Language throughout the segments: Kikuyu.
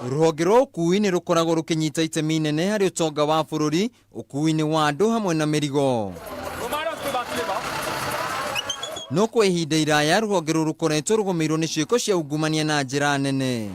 Rũhonge rwa ũkuui nĩ rũkoragwo rũkĩnyita itemi inene harĩ ũtonga wa bũrũri, ũkuui-inĩ wa andũ hamwe na mĩrigo. No kwa ihinda iraya rũhonge rũrũ rũkoretwo rũgũmĩirwo nĩ ciĩko cia ungumania na njĩra nene.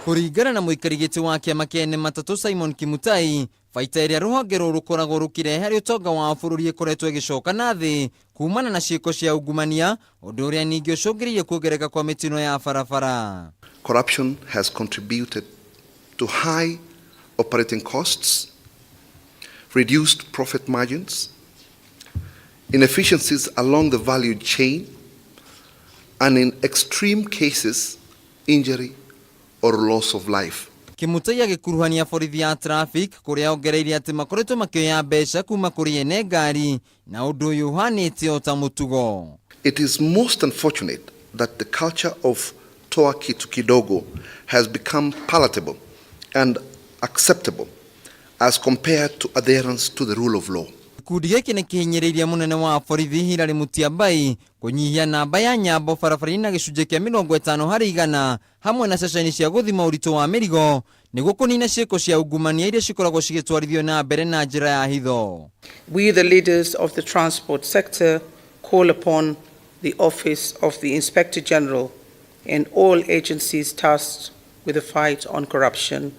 Kũringana na mũikari gĩtĩ wa kĩama kĩa ene matatũ Simon Kimutai, baita ĩrĩa rũhonge rũrũ rũkoragwo rũkĩrehe harĩ ũtonga wa bũrũri ĩkoretwo ĩgĩcoka na thĩ kumana na ciĩko cia ungumania, ũndũ ũrĩa ningĩ ũcũngĩrĩirie kuongerereka kwa mĩtino ya barabara. Corruption has contributed to high operating costs, reduced profit margins, inefficiencies along the value chain, and in extreme cases, injury or loss of life. Kimutai agĩkuruhania borithi ya traffic kũrĩa ongereire atĩ makoretwo makĩoya mbeca kuma kũrĩ ene ngari na ũndũ ũyũ ũhanĩte o ta mũtugo. It is most unfortunate that the culture of toa kitu kidogo has become palatable and acceptable as compared to adherence to the rule of law. Gĩkundi gĩkĩ nĩ kĩhinyĩrĩirie mũnene wa borithi Hilary Mutyambai kũnyihia namba ya nyambo barabara-inĩ na gĩcunjĩ kĩa 50% hamwe na ceceni cia gũthima ũritũ wa mĩrigo nĩguo kũnina ciĩko cia ungumania iria cikoragwo cigĩtwarithio na mbere na njĩra ya hitho. We, the leaders of the transport sector, call upon the Office of the Inspector General and all agencies tasked with the fight on corruption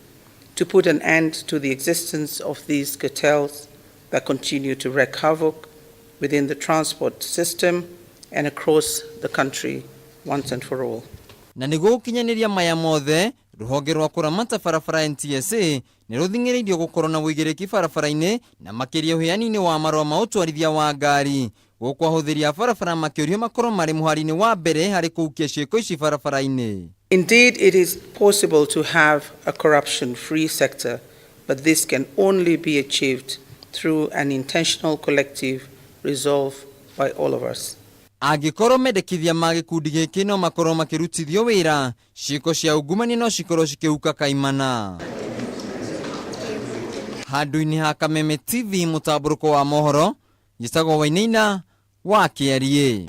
to put an end to the existence of these cartels that continue to wreak havoc within the transport system and across the country once and for all. Na nĩguo gũkinyanĩria maya mothe, rũhonge rwa kũramata barabara NTSA nĩ rũthing'ĩrĩirio gũkorwo na ũigĩrĩki barabara-inĩ na makĩria ũheani-inĩ wa marũa ma ũtwarithia wa ngari, gũkũ ahũthĩri a barabara makĩũrio makorwo marĩ mũhari-inĩ wa mbere harĩ kũhukia ciĩko ici barabara-inĩ. Indeed, it is possible to have a corruption-free sector, but this can only be achieved through an intentional collective resolve by all of us. Angĩkorwo mendekithia ma gĩkundi gĩkĩ no makorwo makĩrutithio wĩra, ciĩko cia ungumania no cikorwo cikĩhuka kaimana. Handũ-inĩ ha Kameme TV mũtambũrũko wa mohoro, njĩtagwo Wainaina wa Kĩariĩ.